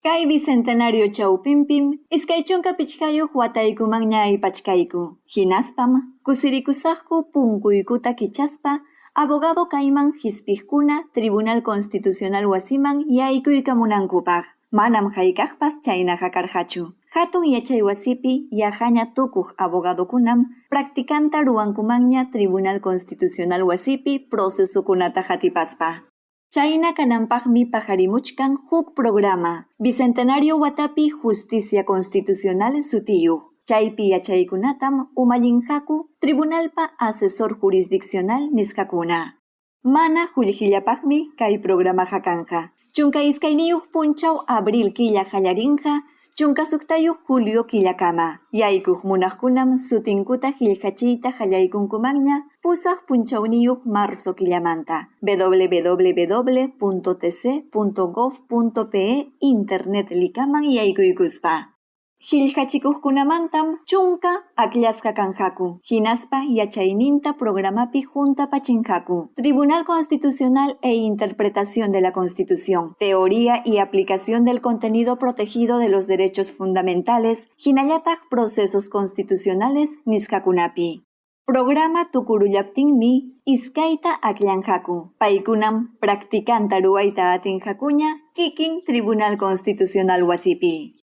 Kay Bicentenario chawpinpim 25 wataykumanña aypachkayku. Hinaspam kusirikusaqku punkuykuta kichaspa abogado kayman hispiqkuna Tribunal Constitucional wasiman yaykuykamunankupaq. Manam haykaqpas chaynaqa karqachu. Hatun yachaywasipi yaqaña tukuq abogadokunam practicanta ruwankumanña Tribunal Constitucional wasipi procesokunata qatipaspa. Chayna kananpaqmi paqarimuchkan huk programa, Bicentenario watapi Justicia Constitucional sutiyuq. Chaypi yachaykunatam umallinqaku Tribunalpa asesor jurisdiccional nisqakuna. Mana qullqillapaqmi kay programaqa kanqa. 12 punchaw abril killa qallarinqa 16 julio killakama. Yaykuq munaqkunam sutinkuta qillqachiyta qallaykunkumanña 8 punchawniyuq marzo killamanta. www.tc.gob.pe internet likaman yaykuykuspa. Qillqachikuqkunamantam 10 akllasqa kanqaku, hinaspa yachayninta programapi huntapachinqaku. Tribunal Constitucional e Interpretación de la Constitución, Teoría y aplicación del contenido protegido de los derechos fundamentales, hinallataq procesos constitucionales nisqakunapi. Programa tukurullaptinmi iskayta akllanqaku. Paykunam practicanta ruwayta atinqakuña kikin Tribunal Constitucional wasipi.